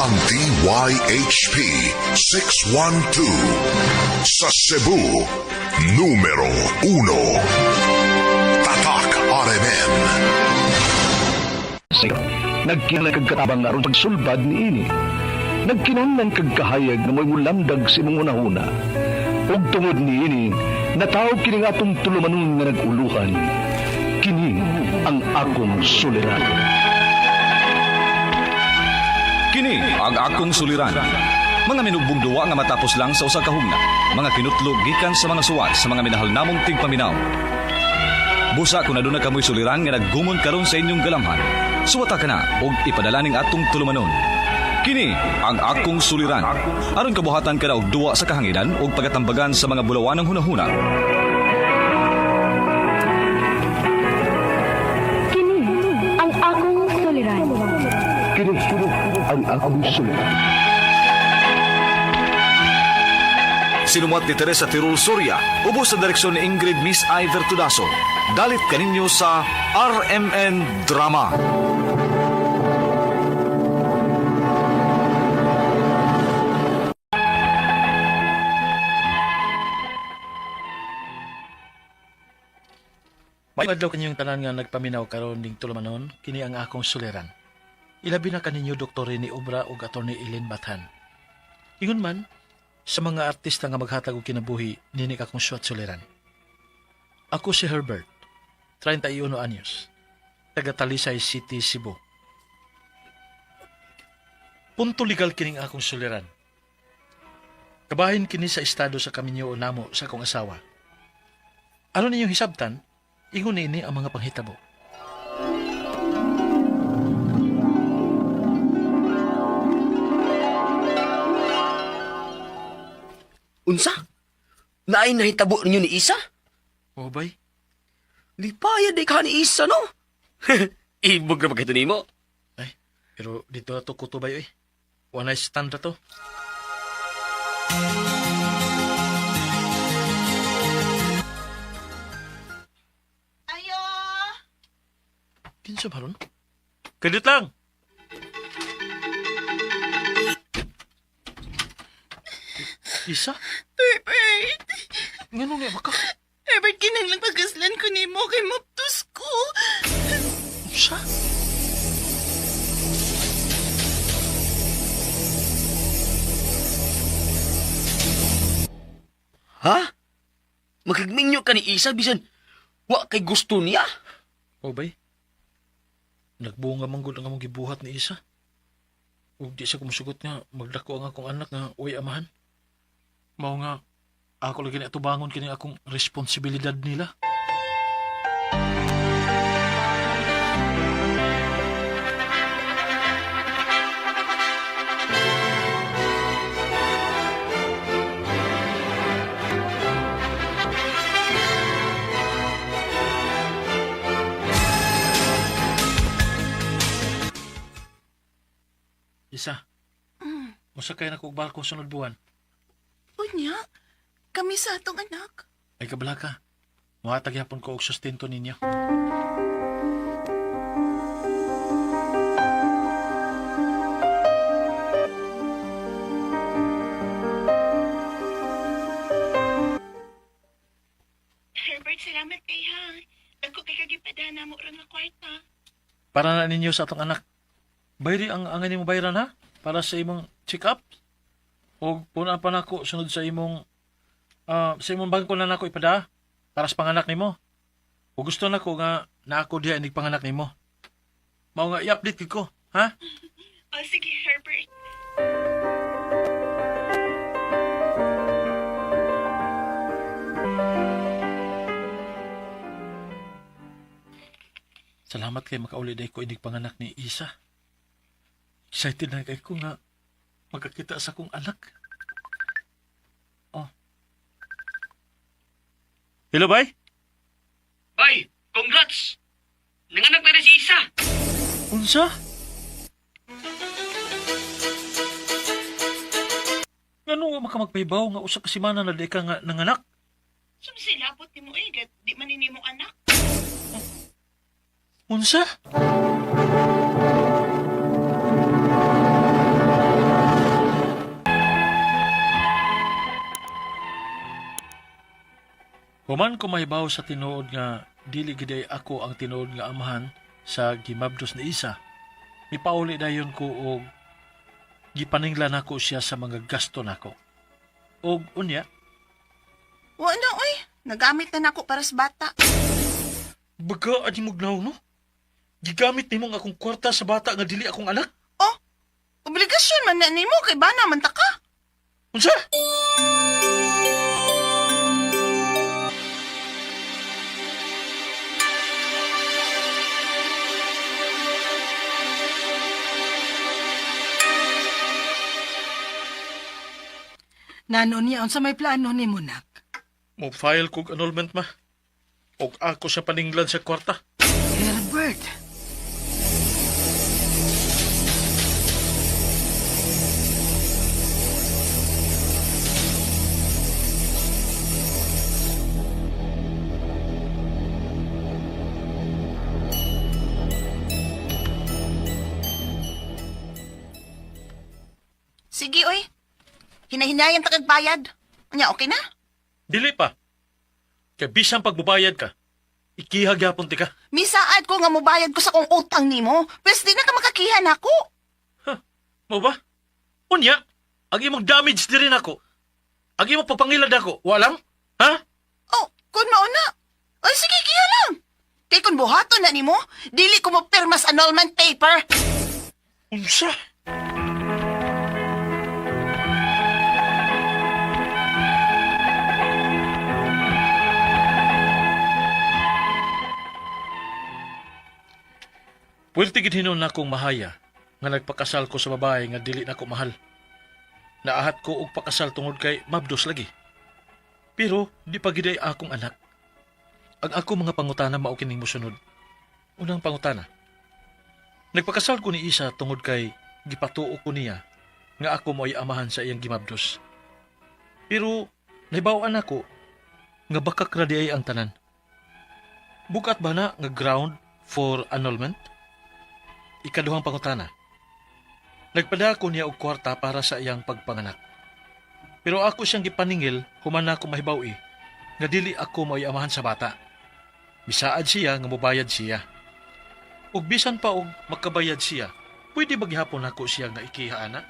Ang DYHP 612 sa Cebu, numero 1. Tatak RMN. Nagkinahanglan kag katabang aron pagsulbad niini. Nagkinahanglan kag kahayag nga mo'y mulamdag sa imong hunahuna. Ug tungod niini, natawo kini nga atong tulumanon nga nag-uluhan. Kini ang akong suliran. Kini ang akong suliran. Mga minugbong duwa nga matapos lang sa usa ka hugna. Mga kinutlog gikan sa mga suwat sa mga minahal namong tigpaminaw. Busa kung aduna kamoy suliran nga naggumon karon sa inyong galamhan. Suwata ka na og ipadala ning atong tulumanon. Kini ang akong suliran. Aron kabuhatan ka na og duwa sa kahanginan ug pagatambagan sa mga bulawanang hunahuna. Kini ang akong suliran. Kini ang akong suliran. Sinumuat ni Teresa Tirul Soria, ubos sa direksyon ni Ingrid Miss I. Vertudaso. Dalit kaninyo sa RMN Drama. May adlaw kanyong tanan nga nagpaminaw karon ning tulumanon, kini ang akong suliran. Ilabi na kaninyo Dr. Rene Obra ug Attorney Ellen Bathan. Ingon man, sa mga artista nga maghatag og kinabuhi, nini akong suwat suliran. Ako si Herbert, 31 anyos, taga Talisay City, Cebu. Punto legal kining akong suliran. Kabahin kini sa estado sa kaminyo o namo sa akong asawa. Aron ninyong hisabtan, ingon niini ang mga panghitabo. Unsa? Naay nahitabo ninyo ni Isa? O bay, Lipaya di ka ni Isa, no? Ibog na ba nimo? ay, pero dito na to kutubay oy. One night stand na to. Ayo! Kinsa ba ron? Kadit lang! Isa? Herbert! Ngano nga ba ka? Herbert, kinahanglang pagaslan ko nimo kay maptos ko. Unsa? Ha? Makigminyo ka ni Isa bisan wa kay gusto niya. O bay, nagbunga manggol ang among gibuhat ni Isa. Ug di siya kumusugot nga magdako ang akong anak nga uy amahan. Mao nga ako lagi na atubangon kini akong responsibilidad nila. Isa. Mosakay na ko og barko sunod buwan. Unya, kami sa atong anak. Ay kabala ka. Muhatag gyapon ko og sustento ninyo. Herbert, salamat kay ha. Dagko kay kagipadana mo ron nga kwarta. Para na ninyo sa atong anak. Bayri ang angay nimo bayran ha para sa imong check-up. Og puna pa nako sunod sa imong bangko na nako ipada para sa panganak nimo. O gusto nako nga naako diha inig panganak nimo. Mao nga i-update gid ko, ha? O sige, Herbert. Salamat kay makauli day ko inig panganak ni Isa. Excited na kay ko nga magkakita sa akong anak. Oh. Hello, bay? Bay, congrats! Nanganak na rin si Isa. Unsa? Ngano nga makamagpaybaw nga usa ka semana na di ka nga nanganak? Sumsilabot nimo eh, gat di man ni mo anak. Unsa? Human ko mahibaw sa tinuod nga dili gid ay ako ang tinuod nga amahan sa gimabdos ni Isa. Mipauli dayon ko og gipaninglan nako siya sa mga gasto nako. Og unya, Wa na oy. Nagamit na nako para sa bata. baga ani mo no? Gigamit nimo ang akong kwarta sa bata nga dili akong anak. Oh, obligasyon man na nimo kay bana man ta ka. Unsa? Nano niya unsa may plano nimo nak? Mo file kog annulment ma. Og ako sa paninglan sa kwarta. Herbert. Sige oy. Hinahinayan ta kag bayad. Unya okay na? Dili pa. Kay bisan pagbubayad ka, ikiha gyapon ti ka. Misaad ko nga mobayad ko sa kong utang nimo. Pwes di na ka makakiha nako. Mo ba? Unya, ang imong damage diri nako. Ang imong pagpangilad nako, walang? Ha? Oh, kun mao na. Ay sige kiha lang. Kay kun buhaton na nimo, dili ko mo pirmas annulment paper. Unsa? Pwerte gid hinuon nakong mahaya nga nagpakasal ko sa babae nga dili nako mahal. Naahat ko og pakasal tungod kay mabdos lagi. Pero di pa gid ay akong anak. Ang ako mga pangutana mao kining mosunod. Unang pangutana. Nagpakasal ko ni Isa tungod kay gipatuo ko niya nga ako mo ay amahan sa iyang gimabdos. Pero nahibaw-an ako nga bakak ra di ay ang tanan. Bukat ba na nga ground for annulment? Ikaduhang pangutana. Nagpadako niya og kwarta para sa iyang pagpanganak. Pero ako siyang gipaningil human ako mahibaw-i nga dili ako mao'y amahan sa bata. Bisaad siya nga mobayad siya. Ug bisan pa og makabayad siya, pwede ba gihapon nako siya nga ikiha ana?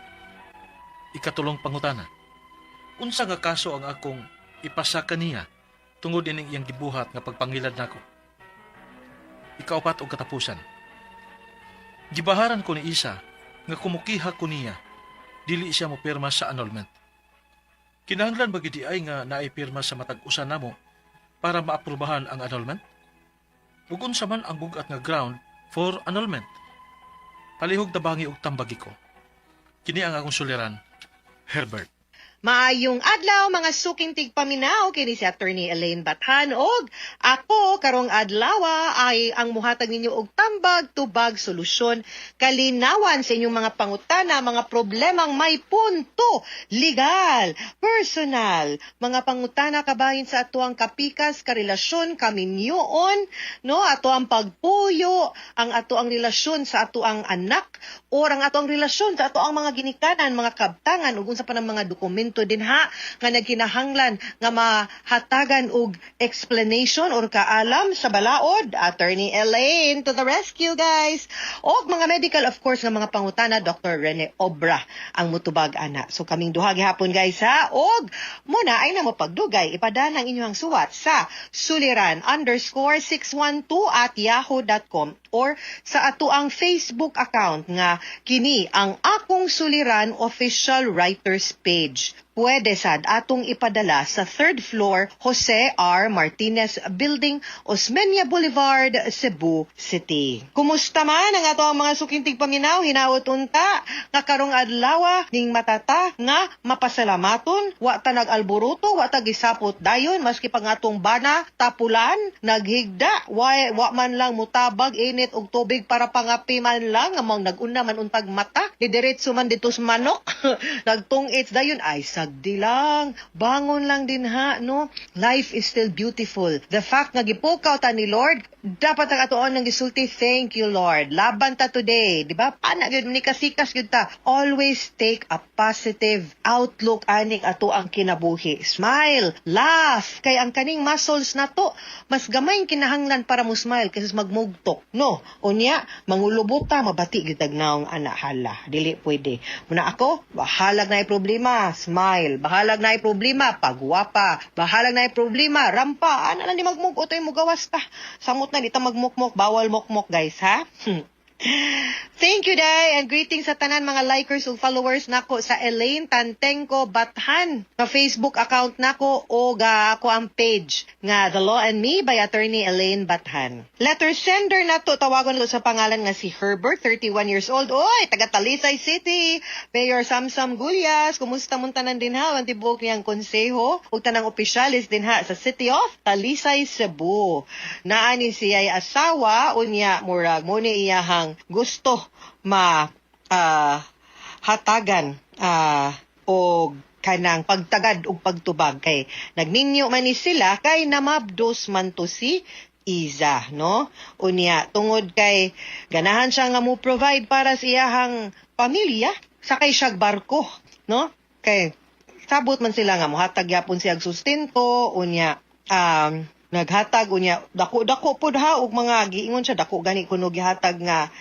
Ikatulong pangutana. Unsa nga kaso ang akong ipasa kaniya tungod ining iyang gibuhat nga pagpangilad nako? Ikaupat og katapusan. Gibaharan ko ni Isa nga kumukiha ko niya, dili siya mopirma sa annulment. Kinahanglan ba gid ay nga naay pirma sa matag usa namo para maaprubahan ang annulment? Ug unsa man ang bugat nga ground for annulment? Palihog tabangi og tambagi ko. Kini ang akong suliran, Herbert. Maayong adlaw mga suking tigpaminaw kini si Attorney Elaine Bathan og ako karong adlaw ay ang muhatag ninyo og tambag tubag solusyon kalinawan sa inyong mga pangutana, mga problemang may punto legal, personal, mga pangutana kabahin sa atuang kapikas, karelasyon, kaminyoon, no, ato ang pagpuyo, ang ato ang relasyon sa ato ang anak or ang ato ang relasyon sa ato ang mga ginikanan, mga kabtangan ug unsa pa ng mga dokumento din ha nga nagkinahanglan nga mahatagan og explanation or kaalam sa balaod. Attorney Elaine to the rescue, guys. Og mga medical, of course, nga mga pangutana, Dr. Rene Obra ang mutubag ana. So kaming duha gihapon, guys, ha. Og muna ay namo pagdugay, ipadala ang inyong suwat sa suliran_612@yahoo.com or sa ato ang Facebook account nga kini ang Akong Suliran Official Writers Page. Pwede sad atong ipadala sa third floor, Jose R. Martinez Building, Osmeña Boulevard, Cebu City. Kumusta man ang ato ang mga sukintig paminaw, hinaot unta nga karong adlaw ning matata nga mapasalamaton, wa ta nag-alboruto, wa ta gisapot dayon maski pa nga atong bana tapulan, naghigda, wa, wa man lang mutabag init og tubig para pangapi man lang nga mong nag-una man untag mata, ni diretso man dito sa manok, nagtungits dayon ay sagdi lang, bangon lang din ha, no? Life is still beautiful. The fact nga gipukaw ta ni Lord, Dapat ang atoon ng gisulti, "Thank you, Lord. Laban ta today." Di ba? Pana gyud ni kasikas gyud ta. Always take a positive outlook aning ato ang kinabuhi. Smile, laugh, kay ang kaning muscles nato mas gamay kinahanglan para mo smile kaysa magmugtok. No, unya mangulubot ta, mabati gyud tag naong ana, hala. Dili pwede. Muna ako, bahalag na problema, smile. Bahalag na problema, pagwapa. Bahalag na problema, rampa. Ana lang di magmugot ay mugawas ta. Samot na di ta magmukmok, bawal mukmok, guys, ha? Thank you, Day, and greetings sa tanan mga likers ug followers nako sa Elaine Tantengco Bathan nga Facebook account nako o ga ako ang page nga The Law and Me by Attorney Elaine Bathan. Letter sender nato, tawagon ko sa pangalan nga si Herbert, 31 years old. Oy, taga Talisay City. Mayor Samsam Gullas, kumusta mong tanan dinha, ang tibuok niyang konseho ug tanang opisyalis dinha sa City of Talisay, Cebu. Naani siya ay asawa, unya murag mo ni iyahang gusto ma hatagan og kanang pagtagad og pagtubag kay nagminyo man ni sila kay namabdos man to si Iza, no? Unya, tungod kay ganahan siya nga mo provide para sa iyahang pamilya, sakay siya barko, no? Kay sabot man sila nga mohatag yapon siya og sustento, unya naghatag, unya dako-dako pud ha og mga giingon siya, dako gani kuno gihatag nga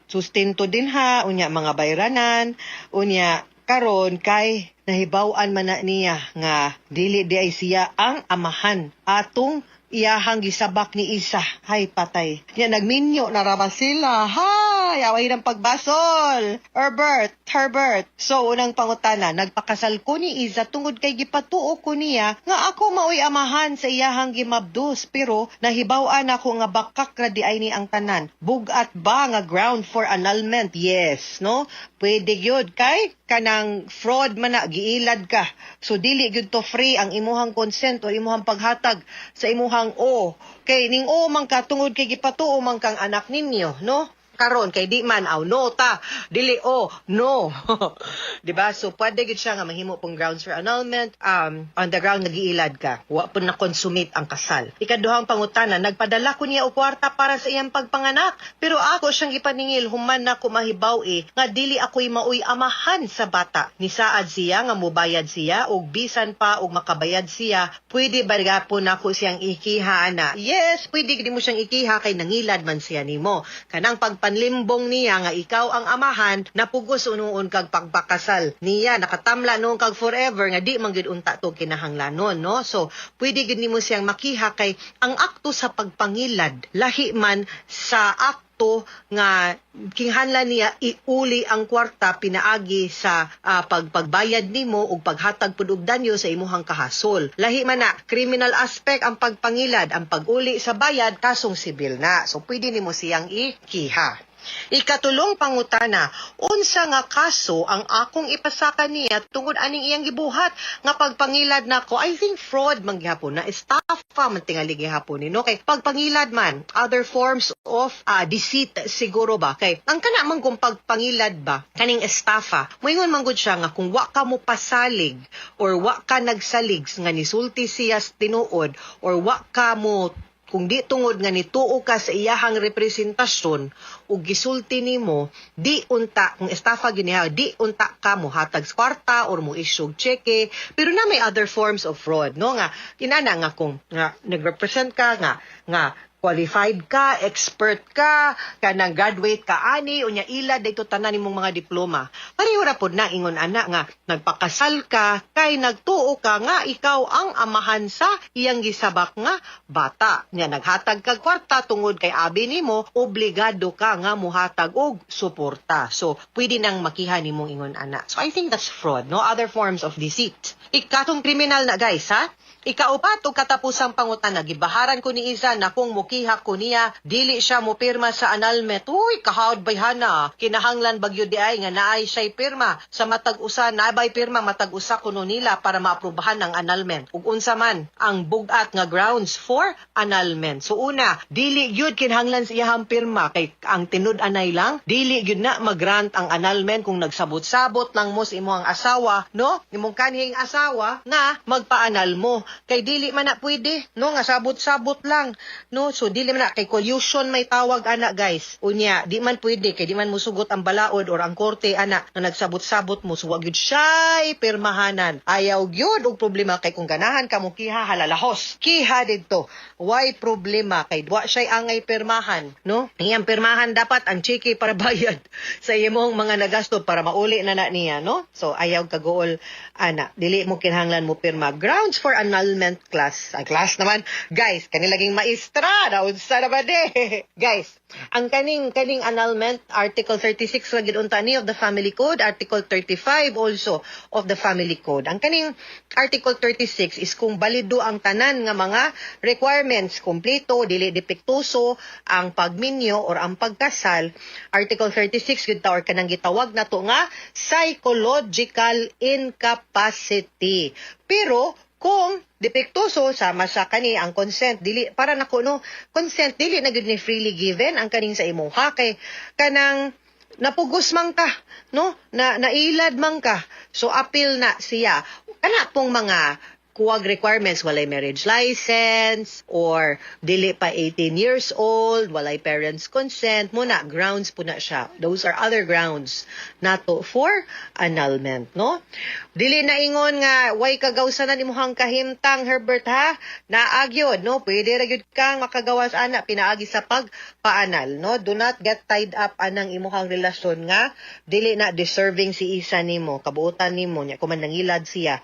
sustento din ha, unya mga bayranan, unya karon kay nahibaw-an man na niya nga dili di ay siya ang amahan atong iyahang gisabak ni Isa. Hay, patay. Nya nagminyo na ra ba sila? Hay, away ng pagbasol. Herbert, Herbert. So, unang pangutana, nagpakasal ko ni Iza tungod kay gipatuo ko niya nga ako maoy amahan sa iyahang gimabdos, pero nahibaw-an ako nga bakak ra di ay ni ang tanan. Bugat ba nga ground for annulment? Yes, no? Pwede gyud kay kanang fraud man na, giilad ka. So dili gyud to free ang imuhang consent o imuhang paghatag sa imuhang o. Kay ning o man ka tungod kay gipatuo man kang anak ninyo, no? Karon kay di man aw no ta, dili o no, di ba? So pwede gid siya nga mahimo pong grounds for annulment on the ground nagiilad ka, wa pud na consummate ang kasal. Ikaduhang pangutana, nagpadala ko niya og kwarta para sa iyang pagpanganak, pero ako siyang gipaningil human na ko mahibaw eh nga dili ako'y maoy amahan sa bata. Nisaad siya nga mobayad siya, og bisan pa og makabayad siya, pwede ba gapon nako siyang ikiha ana? Yes, pwede gid mo siyang ikiha kay nangilad man siya nimo. Kanang pagpanlimbong niya nga ikaw ang amahan, napugos unuon kag pagpakasal niya, nakatamla noon kag forever nga di man gid unta to kinahanglanon, no? So pwede gid nimo siyang makiha kay ang akto sa pagpangilad lahi man sa akto nga kinahanglan niya iuli ang kwarta pinaagi sa pagpagbayad nimo ug paghatag pud og danyo sa imuhang kahasol. Lahi man na criminal aspect ang pagpangilad, ang pag-uli sa bayad kasong sibil na. So pwede nimo siyang ikiha. Ikatulong pangutana, unsa nga kaso ang akong ipasaka niya tungod aning iyang gibuhat nga pagpangilad nako? I think fraud man gihapon na, estafa man tingali gihapon ni, no? Kay pagpangilad man, other forms of deceit siguro ba, kay ang kana man kung pagpangilad ba kaning estafa, moingon man gud siya nga kung wa ka mo pasalig or wa ka nagsalig nga nisulti siya sa tinuod or wa ka mo kung di tungod nga nituo ka sa iyahang representasyon ug gisulti nimo, di unta kung estafa giniha, di unta ka mo hatag sa kwarta or mo issue og cheque. Pero na may other forms of fraud, no, nga inana nga kung nga nagrepresent ka nga nga qualified ka, expert ka, kanang graduate ka ani, unya ila dito tanan nimong mga diploma. Pareho ra pod na ingon ana nga nagpakasal ka kay nagtuo ka nga ikaw ang amahan sa iyang gisabak nga bata. Nya naghatag kag kwarta tungod kay abi nimo obligado ka nga muhatag og suporta. So pwede nang makiha nimong ingon ana. So I think that's fraud, no? Other forms of deceit. Ikatong criminal na, guys, ha? Ikaupat ug katapusang pangutana, gibaharan ko ni Iza na kung mukiha ko niya, dili siya mopirma sa annulment. Uy, kahawd bayhana. Kinahanglan bagyo di ay nga naay siya'y pirma sa matag usa, naabay pirma matag usa kuno nila para maaprubahan ang annulment. Ug unsa man ang bugat nga grounds for annulment? So una, dili gyud kinahanglan sa iyahang pirma kay ang tinud-anay lang, dili gyud na mag-grant ang annulment kung nagsabot-sabot lang mo sa imong asawa, no? Imong kanhing asawa nga magpa-annul mo. Kay dili man na pwede, no, nga sabot-sabot lang, no? So dili man na kay collusion may tawag ana, guys. Unya, di man pwede kay di man musugot ang balaod or ang korte ana nga nagsabot-sabot mo, so wa gyud siya'y pirmahanan. Ayaw gyud og problema kay kung ganahan ka mo kiha, halalahos. Kiha didto. Why problema kay wa siya'y angay pirmahan, no? Iyang pirmahan dapat ang cheke para bayad sa imong mga nagasto para mauli na na niya, no? So ayaw kaguol ana, dili mo kinahanglan mo pirma. Grounds for annulment class. Ang class naman, guys, kani laging maestra naunsa na ba de? Guys, ang kaning kaning annulment, Article 36 ra gid unta ni of the Family Code, Article 35 also of the Family Code. Ang kaning Article 36 is kung balido ang tanan nga mga requirements, kumpleto, dili depektuso ang pagminyo or ang pagkasal. Article 36 gyud ta or kanang gitawag nato nga psychological incapacity. Pero kung depektuso sama sa kani ang consent, dili para nako, no, consent dili na gyud ni freely given ang kaning sa imong ha kay kanang napugos man ka, no, na nailad man ka, so appeal na siya. Kana pong mga kuwag requirements, walay marriage license or dili pa 18 years old, walay parents consent mo na, grounds po na siya. Those are other grounds nato for annulment, no? Dili na ingon nga way kagawsanan imuhang kahimtang, Herbert, ha. Naagyod, no? Pwede ra gyud kang makagawas ana pinaagi sa pagpaanal, no? Do not get tied up anang imuhang relasyon nga dili na deserving si isa nimo, kabuotan nimo nya kuman nangilad siya,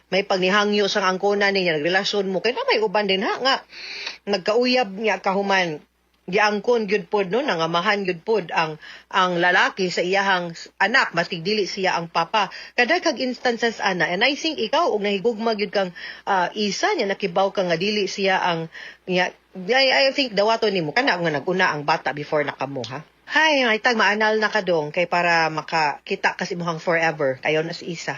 may pagnihangyo sa angkona niya, nagrelasyon mo kay na may uban din ha nga nagkauyab niya kahuman giangkon gyud pod, no, nangamahan gyud pod ang lalaki sa iyahang anak maski dili siya ang papa. Kadaghag instances ana, and I think ikaw og nahigugma gyud kang isa niya, nakibaw ka nga dili siya ang niya, I think dawaton nimo kana nga naguna ang bata before na kamo, ha. Hay, ay tag maanal na ka dong kay para makakita kasi imuhang forever kayo na si isa.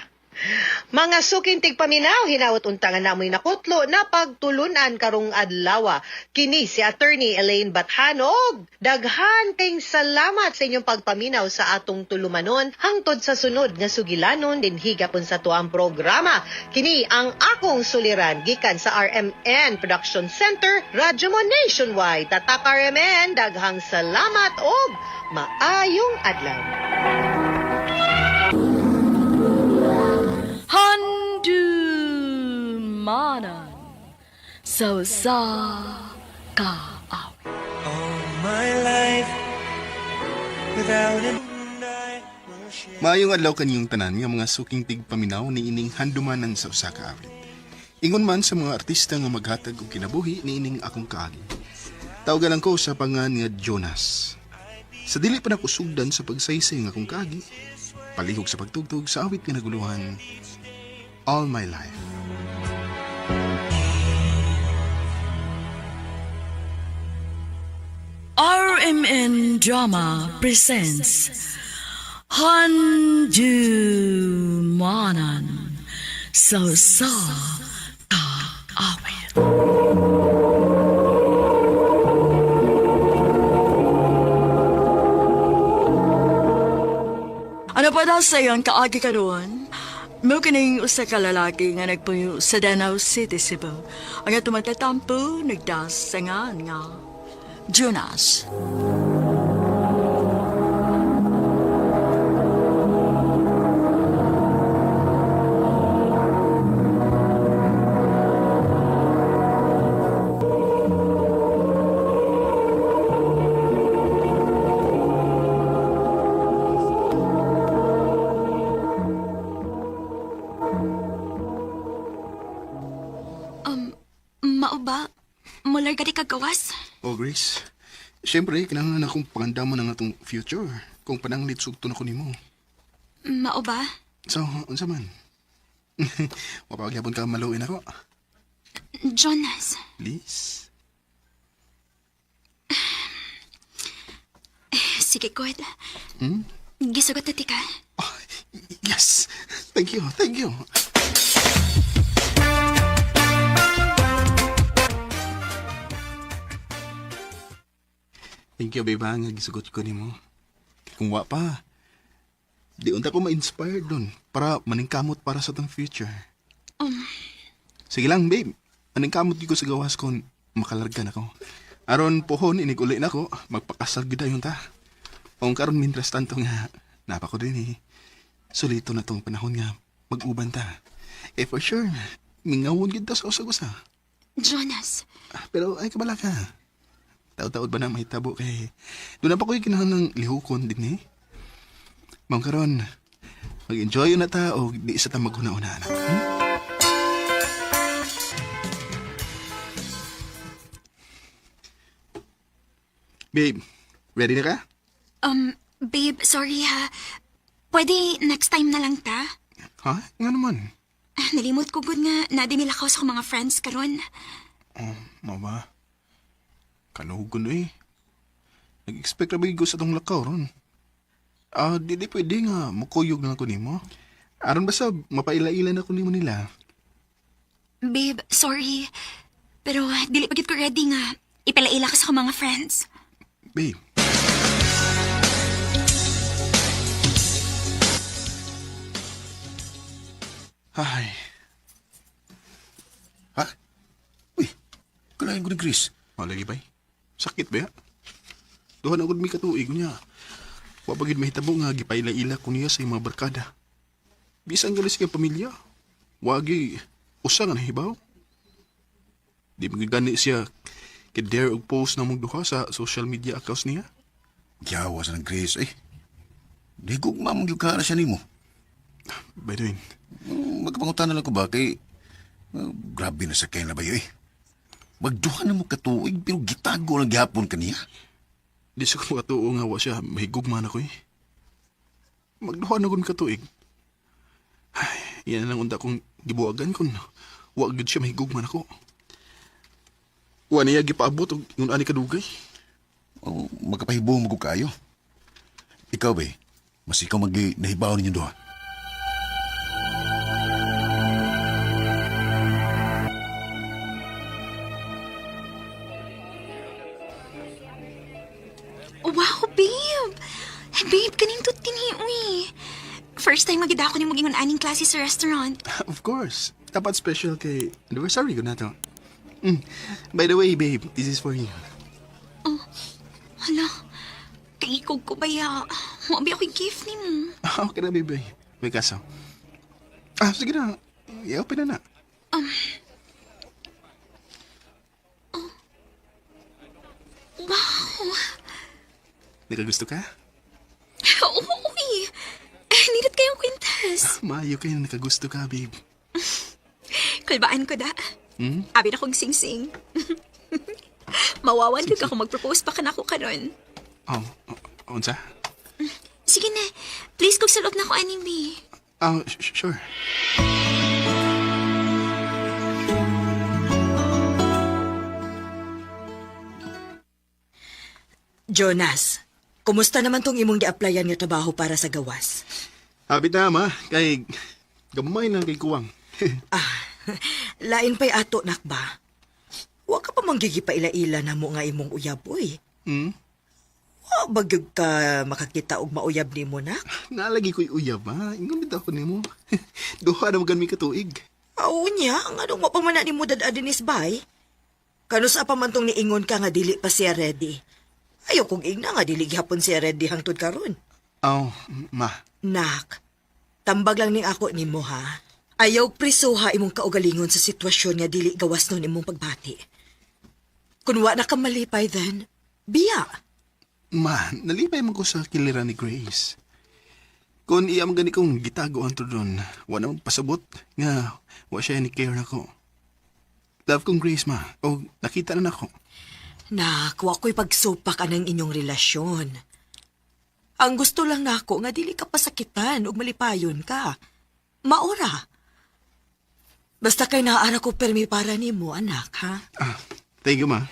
Mga suking tigpaminaw, hinawat unta nga namoy nakutlo na pagtulunan karong adlawa. Kini si Attorney Elaine Bathanog. Daghan kayong salamat sa inyong pagpaminaw sa atong tulumanon hangtod sa sunod nga sugilanon dinhi gapon sa tuang programa. Kini ang akong suliran gikan sa RMN Production Center, Radyo Mo Nationwide. Tatak RMN, daghang salamat og maayong adlaw. Handumanan sa usa ka awit. Maayong adlaw kaniyong tanan nga mga suking tigpaminaw ni ining handumanan sa usa ka awit. Ingon man sa mga artista nga maghatag og kinabuhi niining akong kaagi. Tawgan lang ko sa pangan nga Jonas. Sa dili pa nakusugdan sa pagsaysay nga akong kaagi, palihog sa pagtugtog sa awit nga naguluhan, All My Life. RMN Drama presents Handumanan sa usa ka awit. Ano pa daw sa iyon kaagi karon? Mo kining usa ka lalaki nga nagpuyo sa Danau City, Cebu. Ang atong matatampo nagdas sa nga nga Jonas. Mao ba? Mular gadi kagawas? Oh, Grace. Siyempre, kinahanglan akong pangandaman ang atong future kung pananglit sugto na ko nimo. Mao ba? So, unsa man? Mapagyapon ka maluin ako. Jonas, Please. sige, good. Hmm? Gisugot na tika. Oh, yes. Thank you. Thank you. Thank you, babe, ha, nga gisugot ko nimo. Kung wa pa, di unta ko ma-inspired dun para maningkamot para sa tong future. Sige lang, babe. Aning kamot gyud ko sa gawas kon makalarga na ko. Aron pohon inig uli nako, magpakasal gyud dayon ta. Ong karon mientras tanto nga napa ko din eh. Sulito na tong panahon nga mag-uban ta. Eh for sure, mingawon gyud ta sa usag-usa. Jonas, Pero ay kabala ka. Taod-taod ba na mahitabo kay doon na pa ko'y kinahanglang lihukon din eh. Ma'am karon, mag-enjoy na ta o di isa ta maghuna-una na. Babe, ready na ka? Babe, sorry ha. Pwede next time na lang ta? Ha? Nga naman. Ah, nalimot ko gud nga nadimilakaw sa akong mga friends karon. Oh, mama. Kanugon eh. Nag-expect na ba sa tong lakaw ron? Ah, di pwede nga. Mukuyog na lang ko nimo. Aron basta mapaila-ila na ko nimo nila. Babe, sorry. Pero dili pa gyud ko ready nga. Ipalaila ka sa akong mga friends. Babe. Ay, Ha? Uy, kalahin ko ni Chris. malagi bay. Sakit ba ya? Duhan ako mi katuig niya. Wa pa gid mahitabo nga gipaila-ila ko niya sa imong mga barkada. Bisan galis kay pamilya. Wagi usa nga nahibaw. Di man gyud gani siya kay dare og post na mong duha sa social media accounts niya. Giyawa sa ng Chris, eh. Di ko mamang yung na siya nimo. By the way, Magkapangutan na lang ko ba kay... grabe na sa kay na ba yun, eh. Magduha na mo katuig pero gitago lang gihapon kaniya. di sa ko makatuo nga wa siya mahigugma na ko eh. Magduha na kun katuig. Ay, yan lang unta kong gibuwagan kun wa gyud siya mahigugma nako. Wa niya gipaabot og ingon ani kadugay. Oh, magkapahibong mo ko kayo. Ikaw ba eh, mas ikaw mag nahibaw ninyo duha. Wow, babe! Hey, babe, kanindot kini, uy. First time magida ako ni magingon aning klase sa restaurant. Of course. Dapat special kay anniversary ko na to. By the way, babe, this is for you. Hala, kaikog ko ba ya? Mabi ako yung gift ni mo. Okay na, babe. May kaso. Ah, sige na. I-open na na. Wow! Nakagusto ka? Oo, uy! Nindot kayong kwintas. Maayo kayo na nakagusto ka, babe. Kulbaan ko da. Abi na kong sing-sing. Mawawan ka kung mag-propose pa ka na ako karon. Oh, oh, unsa? Sige na, please kog sulot na ko aning B. Oh, sure. Jonas, kumusta naman tong imong gi-applyan nga trabaho para sa gawas? Abi na, ma. Kay gamay na kay kuwang. Ah, lain pa'y ato nakba. Wa ka pa manggigipaila-ila na mo nga imong uyab, uy. Wa ba gyud ka makakita og mauyab nimo nak? Naalagi ko'y uyab, ma. Ingon bitaw ko nimo. Duha na magan mi katuig. Aw niya, nganong wa pa man na nimo dad-a dinis bay? Kanus pa man tong niingon ka nga dili pa siya ready. Ayaw kong ingna nga dili gihapon siya ready hangtod karon. Oh, ma. Nak, tambag lang ning ako nimo ha. Ayaw prisuha imong kaugalingon sa sitwasyon nga dili gawas nun imong pagbati. Kun wa na ka malipay then, biya. Ma, nalipay man ko sa kilira ni Grace. Kung iya man gani kong gitago ang doon, wa na pasabot nga wa siya ni care nako. Love kong Grace, ma. O nakita na nako. Nak, wa ko'y pagsupak anang inyong relasyon. Ang gusto lang nako nga dili ka pasakitan ug malipayon ka. Maura. Basta kay naara ko permi para nimo, anak, ha? Ah, thank you, ma.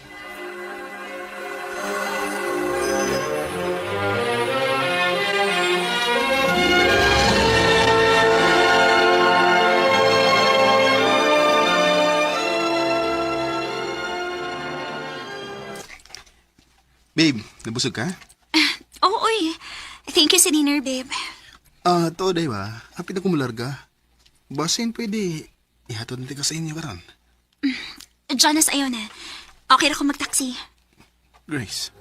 Babe, nabusog ka? Oo, uy. Thank you sa dinner, babe. Ah, to day ba? Hapit na kumularga. Basin pwede ihatod natin ka sa inyo karon. Jonas, ayaw na. Okay ra ko magtaxi. Grace.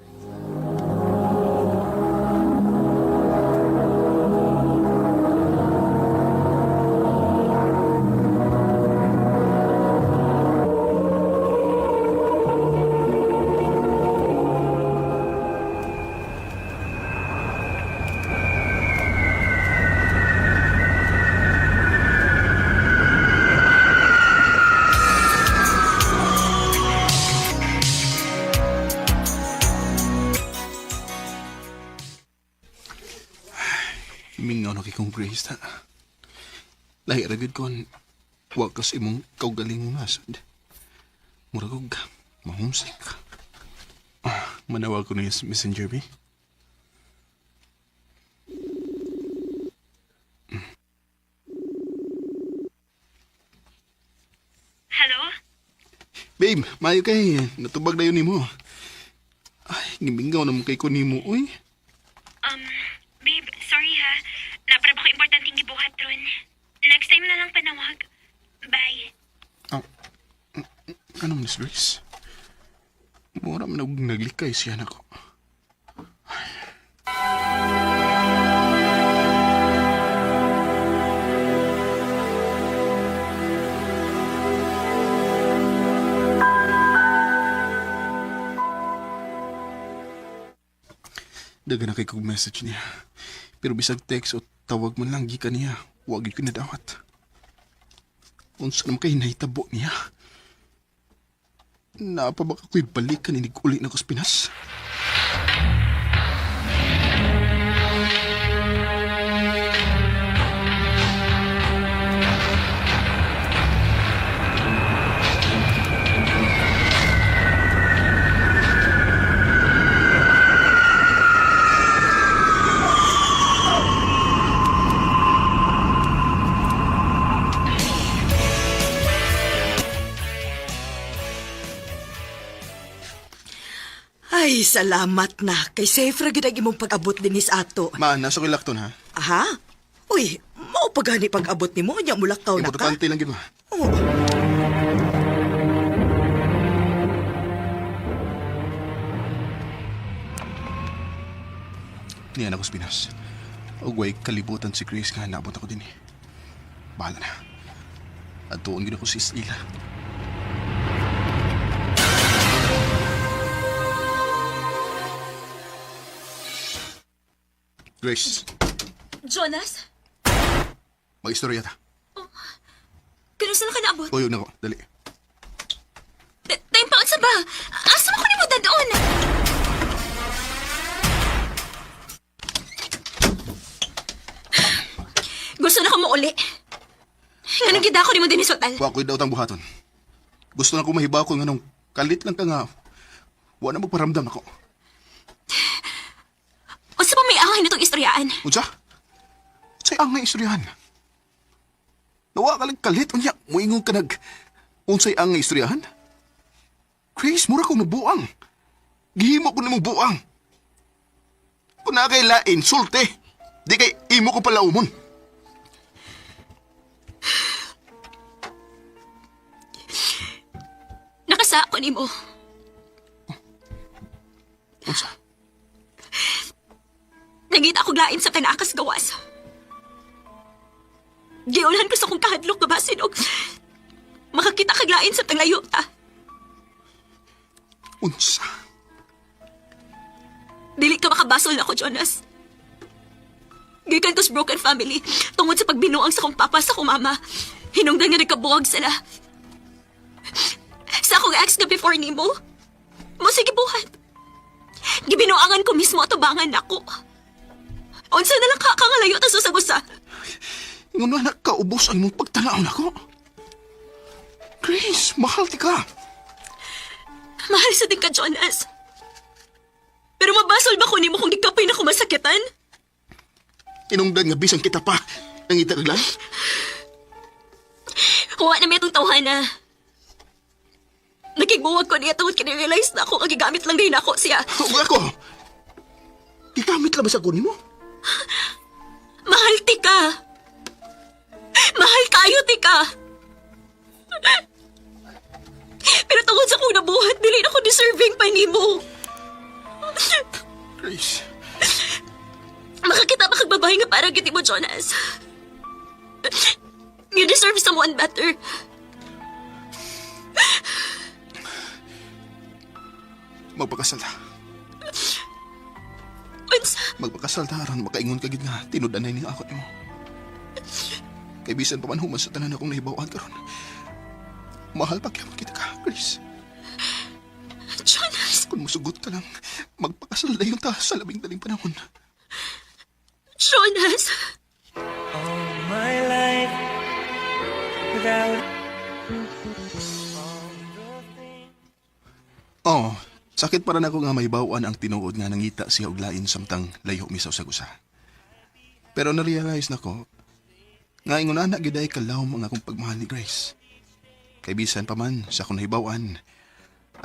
Mingaw na kay kong Grace ta. Lahi ra gyud kon wa ka sa imong kaugalingong nasod. Mura kog mahomesick. Ah, manawag ko niya sa messenger bi. Hello? Babe, maayo kay natubag na yun nimo. Ay, gimingaw na mo kay ko nimo oy. Um, babe, sorry ha. Napara ba ko importanteng gibuhat ron. Next time na lang panawag. Bye. Ah, anong Miss Grace? Mura man og naglikay siya nako. Daga na kay kog message niya. Pero bisag text o tawag man lang gikan niya, wa gyud ko nadawat. Unsa naman kay nahitabo niya? Naapa ba ako'y balikan inig uli na ko sa Pinas? Ay, salamat na. Kay safe ra gid ang imong pag-abot dinhi sa ato. Ma, nasa ko'y lakton ha? Aha? Uy, mao pa gani pag-abot nimo nya mulakaw na ka. Importante lang gid ma. Oo. Niyan ako sa Pinas. Ugway kalibutan si Grace nga naabot ako din eh. Bahala na. At tuon gid ako sa Isila. Grace, Jonas? mag-istorya ta. Kanusa na ka naabot? Uyo na ko, dali. Time pa unsa ba? Asa man ko nimo dadon? Gusto na ko mo uli. Nganong gid ako nimo dinhi sa hotel? Wa ko'y daw tang buhaton. Gusto na ko mahibaw ko nga nung kalit lang ka nga. Wa na magparamdam ako. Unsa pa may angay nitong istoryaan? Unsa? Unsay ang istoryahan? Nawa ka lang kalit unya, muingon ka nag unsay ang istoryahan? Grace, mura kong nabuang. Gihimo ko namong buang. Kung na kay lain, sulte. Di kay imo ko pala umon. Nakasa ko nimo. Unsa? Nangita ako lain sa tanakas gawas. Giulhan ko sa kong kahadlok nga basin og makakita kag lain sa tanglayo ta. Unsa? Dili ka makabasol na ako, Jonas. Gikan ko sa broken family tungod sa pagbinuang sa kong papa sa kong mama. Hinungdan nga nagkabuwag sila. Sa akong ex nga before nimo, mo sige buhat. Gibinuangan ko mismo atubangan nako. Unsa na lang ka kangalayo ta sa usa. Ingon na nakaubos ang imong pagtanaw nako. Grace, mahal ti ka. Mahal sa din ka, Jonas. Pero mabasol ba ko nimo kung gikapoy na ko masakitan? Inungdan nga bisan kita pa. Nangita kag lain? Kuha na may itong tawhana. Nakigbuwag ko niya tungod kinirealize na ako kagigamit lang din ako siya. Huwag ako. Gigamit lang ba sa kunin mo? Mahal ti ka. Mahal kayo ti ka. Pero Tungod sa akong nabuhat, dili na ko deserving pa nimo. Grace. Makakita ba kag babae nga para gid mo, Jonas? You deserve someone better. Magpakasal ta. Unsa? Magpakasal ta aron makaingon ka gid nga tinud-anay ning ako nimo. Kay bisan pa man human sa tanan akong nahibaw-an karon. Mahal pa gyud kita ka, Grace. Jonas! Kung musugot ka lang, magpakasal dayon ta sa labing daling panahon. Jonas! My life without Oo, sakit para nako nga mahibaw-an ang tinuod nga nangita siya og lain samtang layo mi sa usag usa. Pero na-realize nako nga ingon ana gyud ay kalawom ang akong pagmahal ni Grace. Kay bisan pa man sa akong nahibaw-an,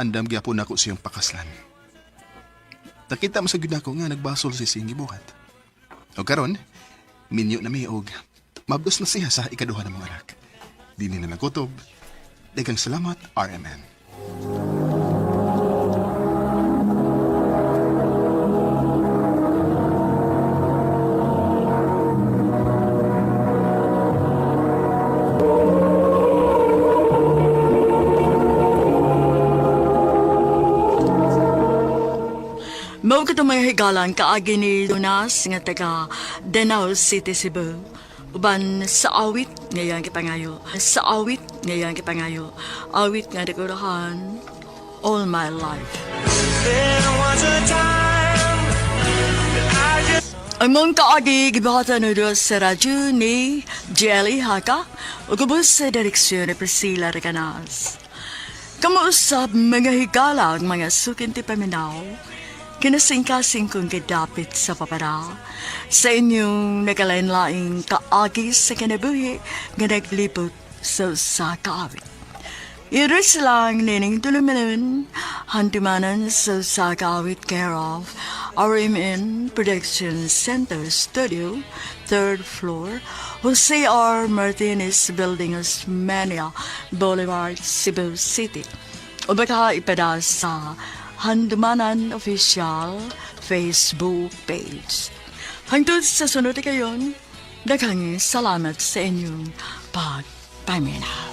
andam gyapon nako siyang pakaslan. Nakita man sa gyud nako nga nagbasol si siyang gibuhat. O karon, minyo na mi og mabdos na siya sa ikaduha ng mga anak. Dili na nagutob. Daghang salamat, RMN. Mao kadtong mga higalan kaagi ni Jonas nga taga Danao City, Cebu. Uban sa awit ngayang gipangayo. Sa awit ngayang gipangayo. Awit nga dekurahan All My Life. There was a time that I just Ang mong kaagi gibahatan na sa radyo ni Jelly Haka ug ubos sa direksyon ni Priscilla Recanas. Kamuusap mga higala ang mga sukinti paminaw, kinasingkasing kong gidapit sa papara, sa inyong nagalain-laing kaagi sa kinabuhi nga naglibot sa usa ka awit. Iris lang nining tulumanon, handumanan sa usa ka awit care of RMN Production Center Studio, third floor, Jose R. Martinez Building, Osmeña Boulevard, Cebu City. O baka ipada sa Handumanan Official Facebook page. Hangtod sa sunod kayon, daghang salamat sa inyong pagpaminaw.